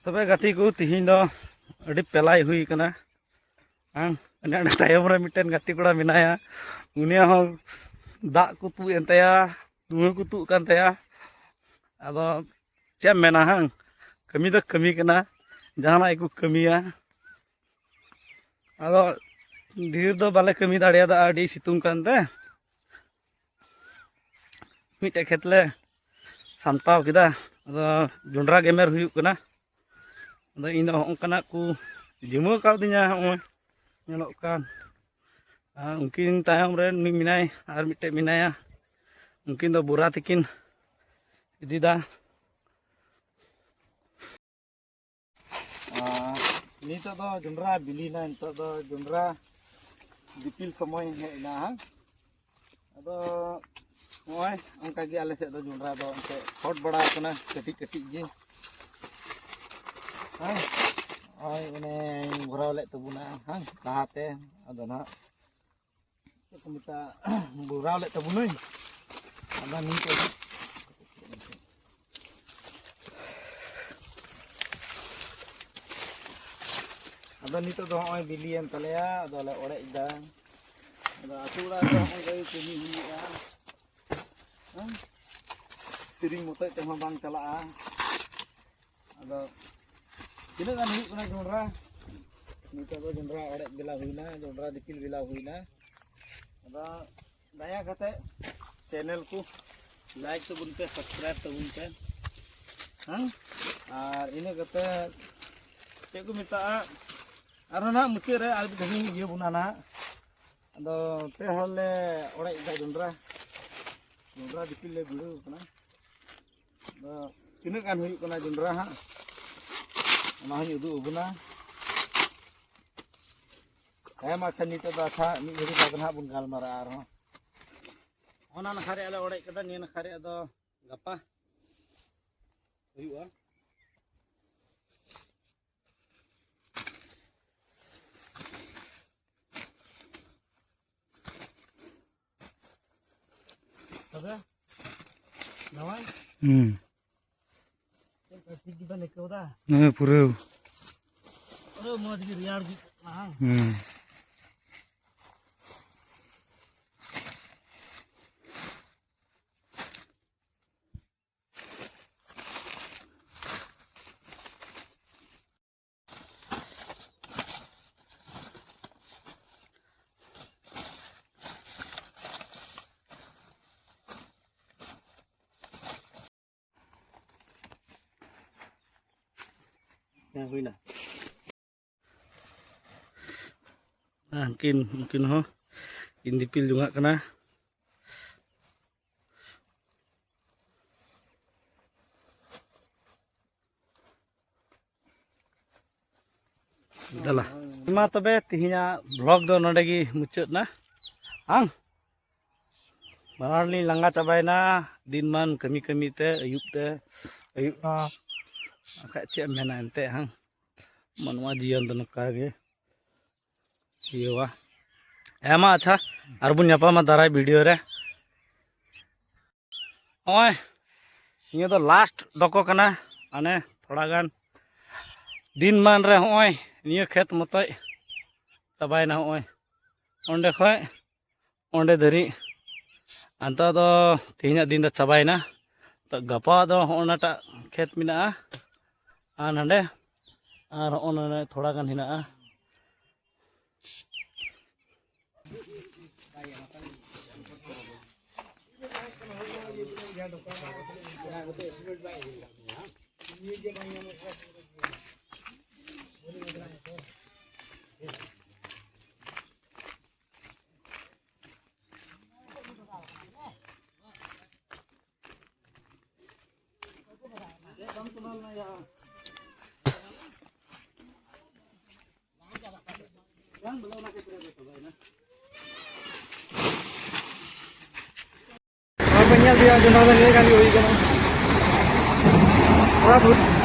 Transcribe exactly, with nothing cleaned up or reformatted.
ᱛᱚᱵᱮ ᱜᱟᱛᱮ ᱠᱚ, ᱛᱤᱦᱤᱧ ᱫᱚ ᱟᱹᱰᱤ ᱯᱮᱞᱟᱭ ᱦᱩᱭ ᱠᱟᱱᱟ᱾ ᱦᱮᱸ, ᱚᱱᱮ ᱚᱸᱰᱮ ᱛᱟᱭᱚᱢ ᱨᱮ ᱢᱤᱫᱴᱮᱱ ᱜᱟᱛᱮ ᱠᱚᱲᱟ ᱢᱮᱱᱟᱭᱟ, ᱩᱱᱤᱭᱟᱜ ᱦᱚᱸ ᱫᱟᱜ ᱠᱚ ᱛᱩᱫ ᱮᱱ ᱛᱟᱭᱟ, ᱫᱷᱩᱣᱟᱹ ᱠᱚ ᱛᱩᱫ ᱠᱟᱱ ᱛᱟᱭᱟ᱾ ᱟᱫᱚ ᱪᱮᱫ ᱮᱢ ᱢᱮᱱᱟ, ᱦᱟᱝ? ᱠᱟᱹᱢᱤ ᱫᱚ ᱠᱟᱹᱢᱤ ᱠᱟᱱᱟ, ᱡᱟᱦᱟᱱᱟᱜ ᱜᱮᱠᱚ ᱠᱟᱹᱢᱤᱭᱟ᱾ ᱟᱫᱚ ᱰᱷᱮᱨ ᱫᱚ ᱵᱟᱞᱮ ᱠᱟᱹᱢᱤ ᱫᱟᱲᱮᱭᱟᱫᱟ, ᱟᱹᱰᱤ ᱥᱤᱛᱩᱝ ᱠᱟᱱᱛᱮ᱾ ᱢᱤᱫᱴᱮᱡ ᱠᱷᱮᱛ ᱞᱮ ᱥᱟᱢᱴᱟᱣ ᱠᱮᱫᱟ᱾ ᱟᱫᱚ ᱡᱚᱸᱰᱨᱟ ᱜᱮᱢᱮᱨ ᱦᱩᱭᱩᱜ ᱠᱟᱱᱟ᱾ ᱟᱫᱚ ᱤᱧ ᱫᱚ ᱦᱚᱸᱜᱼᱚ ᱱᱚᱝᱠᱟᱱᱟᱜ ᱠᱚ ᱡᱤᱢᱟᱹ ᱠᱟᱣᱫᱤᱧᱟ, ᱦᱚᱸᱜᱼᱚᱭ ᱧᱮᱞᱚᱜ ᱠᱟᱱ᱾ ᱟᱨ ᱩᱱᱠᱤᱱ ᱛᱟᱭᱚᱢ ᱨᱮ ᱩᱱᱤ ᱢᱮᱱᱟᱭ, ᱟᱨ ᱢᱤᱫᱴᱮᱡ ᱢᱮᱱᱟᱭᱟ᱾ ᱩᱱᱠᱤᱱ ᱫᱚ ᱵᱚᱨᱟ ᱛᱮᱠᱤᱱ ᱤᱫᱤᱭᱮᱫᱟ᱾ ᱟᱨ ᱱᱤᱛᱚᱜ ᱫᱚ ᱡᱚᱸᱰᱨᱟ ᱵᱤᱞᱤᱭᱮᱱᱟ, ᱱᱤᱛᱚᱜ ᱫᱚ ᱡᱚᱸᱰᱨᱟ ᱫᱤᱯᱤᱞ ᱥᱚᱢᱚᱭ ᱦᱮᱡ ᱮᱱᱟ, ᱦᱟᱝ? ᱟᱫᱚ ᱱᱚᱜᱼᱚᱭ ᱚᱱᱠᱟ ᱜᱮ ᱟᱞᱮ ᱥᱮᱫ ᱫᱚ ᱡᱚᱸᱰᱨᱟ ᱫᱚ ᱮᱱᱛᱮᱫ ᱯᱷᱚᱴ ᱵᱟᱲᱟ ᱟᱠᱟᱱᱟ ᱠᱟᱹᱴᱤᱡ ᱠᱟᱹᱴᱤᱡ ᱜᱮ᱾ ᱦᱮᱸ, ᱱᱚᱜᱼᱚᱭ ᱚᱱᱮᱧ ᱵᱷᱚᱨᱟᱣ ᱞᱮᱫ ᱛᱟᱵᱚᱱᱟ, ᱦᱮᱸ, ᱞᱟᱦᱟᱛᱮ᱾ ᱟᱫᱚ ᱱᱟᱦᱟᱜ ᱪᱮᱫ ᱠᱚ ᱢᱮᱛᱟᱜᱼᱟ, ᱵᱷᱚᱨᱟᱣ ᱞᱮᱫ ᱛᱟᱵᱚᱱᱟᱹᱧ᱾ ᱟᱫᱚ ᱱᱤᱛᱚᱜ ᱫᱚ ᱟᱫᱚ ᱱᱤᱛᱚᱜ ᱫᱚ ᱦᱚᱸᱜᱼᱚᱭ ᱵᱤᱞᱤᱭᱮᱱ ᱛᱟᱞᱮᱭᱟ, ᱟᱫᱚ ᱞᱮ ᱚᱲᱮᱡ ᱮᱫᱟ᱾ ᱟᱫᱚ ᱟᱹᱛᱩ ᱚᱲᱟᱜ ᱨᱮ ᱦᱚᱸᱜᱼᱚᱭ ᱠᱟᱹᱢᱤ ᱦᱩᱭᱩᱜᱼᱟ᱾ ᱦᱮᱸ? ᱠᱤᱨᱤᱧ ᱢᱚᱛᱚᱡ ᱛᱮᱦᱚᱸ ᱵᱟᱝ ᱪᱟᱞᱟᱜᱼᱟ᱾ ᱟᱫᱚ ᱛᱤᱱᱟᱹᱜ ᱜᱟᱱ ᱦᱩᱭᱩᱜ ᱠᱟᱱᱟ ᱡᱚᱸᱰᱨᱟ? ᱱᱤᱛᱚᱜ ᱫᱚ ᱡᱚᱸᱰᱨᱟ ᱚᱲᱮᱡ ᱵᱮᱞᱟ ᱦᱩᱭᱱᱟ, ᱡᱚᱸᱰᱨᱟ ᱫᱤᱯᱤᱞ ᱵᱮᱞᱟ ᱦᱩᱭᱱᱟ᱾ ᱟᱫᱚ ᱫᱟᱭᱟ ᱠᱟᱛᱮ ᱪᱮᱱᱮᱞ ᱠᱚ ᱞᱟᱭᱤᱠ ᱛᱟᱵᱚᱱ ᱯᱮ, ᱥᱟᱵᱥᱠᱨᱟᱭᱤᱵ ᱛᱟᱵᱚᱱ ᱯᱮ᱾ ᱦᱮᱸ? ᱟᱨ ᱤᱱᱟᱹ ᱠᱟᱛᱮ ᱪᱮᱫ ᱠᱚ ᱢᱮᱛᱟᱜᱼᱟ, ᱟᱨᱦᱚᱸ ᱱᱟᱦᱟᱜ ᱢᱩᱪᱟᱹᱫ ᱨᱮ ᱟᱨ ᱢᱤᱫ ᱫᱷᱟᱣ ᱤᱧ ᱤᱭᱟᱹ ᱵᱚᱱᱟ ᱱᱟᱦᱟᱜ᱾ ᱟᱫᱚ ᱯᱮ ᱦᱚᱲ ᱞᱮ ᱚᱲᱮᱡ ᱮᱫᱟ ᱡᱚᱸᱰᱨᱟ᱾ ᱡᱚᱸᱰᱨᱟ ᱫᱤᱯᱤᱞ ᱞᱮ ᱵᱷᱤᱲᱟᱹᱣ ᱠᱟᱱᱟ᱾ ᱟᱫᱚ ᱛᱤᱱᱟᱹᱜ ᱜᱟᱱ ᱦᱩᱭᱩᱜ ᱠᱟᱱᱟ ᱡᱚᱸᱰᱨᱟ ᱦᱟᱸᱜ, ᱚᱱᱟ ᱦᱚᱸᱧ ᱩᱫᱩᱜ ᱟᱵᱚᱱᱟ᱾ ᱦᱮᱸ ᱢᱟ, ᱟᱪᱪᱷᱟ, ᱱᱤᱛᱚᱜ ᱫᱚ ᱟᱪᱪᱷᱟ, ᱢᱤᱫ ᱜᱷᱟᱹᱲᱤᱡ ᱵᱟᱫᱽ ᱱᱟᱦᱟᱜ ᱵᱚᱱ ᱜᱟᱞᱢᱟᱨᱟᱜᱼᱟ ᱟᱨᱦᱚᱸ᱾ ᱚᱱᱟ ᱱᱟᱠᱷᱟ ᱨᱮᱭᱟᱜ ᱞᱮ ᱚᱲᱮᱡ ᱠᱟᱫᱟ, ᱱᱤᱭᱟᱹ ᱱᱟᱠᱷᱟ ᱨᱮᱭᱟᱜ ᱫᱚ ᱜᱟᱯᱟ ᱦᱩᱭᱩᱜᱼᱟ᱾ ᱛᱚᱵᱮ ᱡᱟᱶᱟᱭ, ᱦᱩᱸ᱾ ᱪᱮᱫ ᱴᱷᱤᱠ ᱜᱮᱵᱮᱱ ᱟᱹᱭᱠᱟᱹᱣ ᱫᱟ? ᱦᱮᱸ, ᱯᱩᱨᱟᱹ᱾ ᱯᱩᱨᱟᱹ ᱢᱚᱡᱽ ᱜᱮ ᱨᱮᱭᱟᱲ ᱜᱮ ᱟᱹᱭᱠᱟᱹᱜ ᱠᱟᱱᱟ, ᱦᱮᱸ? ᱦᱩᱸ᱾ ᱦᱮᱸ, ᱦᱩᱭᱱᱟ᱾ ᱦᱮᱸ, ᱩᱱᱠᱤᱱ, ᱩᱱᱠᱤᱱ ᱦᱚᱸ ᱠᱤᱱ ᱫᱤᱯᱤᱞ ᱡᱚᱝᱟᱜ ᱠᱟᱱᱟ᱾ ᱫᱮᱞᱟ᱾ ᱢᱟ ᱛᱚᱵᱮ, ᱛᱤᱦᱤᱧᱟᱜ vlog ᱫᱚ ᱱᱚᱰᱮ ᱜᱮ ᱢᱩᱪᱟᱹᱫ ᱱᱟ᱾ ᱦᱟᱝ? ᱵᱟᱱᱟᱨ ᱞᱤᱧ ᱞᱟᱸᱜᱟ ᱪᱟᱵᱟᱭᱮᱱᱟ, ᱫᱤᱱ ᱢᱟᱱ ᱠᱟᱹᱢᱤ ᱠᱟᱹᱢᱤ ᱛᱮ ᱟᱹᱭᱩᱵ ᱛᱮ ᱟᱹᱭᱩᱵ ᱱᱟ᱾ ᱵᱟᱠᱷᱟᱡ ᱪᱮᱫ ᱮᱢ ᱢᱮᱱᱟ ᱮᱱᱛᱮ, ᱦᱟᱝ? ᱢᱟᱱᱣᱟ ᱡᱤᱭᱚᱱ ᱫᱚ ᱱᱚᱝᱠᱟ ᱜᱮ ᱤᱭᱟᱹᱣᱟ᱾ ᱦᱮᱸ ᱢᱟ, ᱟᱪᱪᱷᱟ, ᱟᱨᱵᱚᱱ ᱧᱟᱯᱟᱢᱟ ᱫᱟᱨᱟᱭ video ᱨᱮ᱾ ᱱᱚᱜᱼᱚᱭ ᱱᱤᱭᱟᱹ ᱫᱚ last ᱰᱚᱠᱚ ᱠᱟᱱᱟ, ᱢᱟᱱᱮ ᱛᱷᱚᱲᱟ ᱜᱟᱱ ᱫᱤᱱ ᱢᱟᱱ ᱨᱮ ᱱᱚᱜᱼᱚᱭ ᱱᱤᱭᱟᱹ ᱠᱷᱮᱛ ᱢᱚᱛᱚᱡ ᱪᱟᱵᱟᱭᱮᱱᱟ᱾ ᱱᱚᱜᱼᱚᱭ ᱚᱸᱰᱮ ᱠᱷᱚᱡ ᱚᱸᱰᱮ ᱫᱷᱟᱹᱨᱤᱡ᱾ ᱟᱫᱚ ᱫᱚ ᱛᱮᱦᱮᱧᱟᱜ ᱫᱤᱱ ᱫᱚ ᱪᱟᱵᱟᱭᱮᱱᱟ᱾ ᱛᱚ ᱜᱟᱯᱟ ᱫᱚ ᱦᱚᱸᱜᱼᱚ ᱱᱟᱴᱟᱜ ᱠᱷᱮᱛ ᱢᱮᱱᱟᱜᱼᱟ, ᱟᱨ ᱱᱟᱰᱮ, ᱟᱨ ᱦᱚᱸᱜᱼᱚ ᱱᱚᱰᱮ ᱛᱷᱚᱲᱟ ᱜᱟᱱ ᱦᱮᱱᱟᱜᱼᱟ᱾ ᱱᱚᱣᱟ ᱯᱮ ᱧᱮᱞ ᱤᱫᱤᱭᱟ, ᱡᱚᱱᱰᱨᱟ ᱫᱚ ᱱᱤᱭᱟᱹ ᱜᱟᱱ ᱜᱮ ᱦᱩᱭ ᱠᱟᱱᱟ᱾ ᱛᱷᱚᱲᱟ ᱵᱚᱦᱩᱛ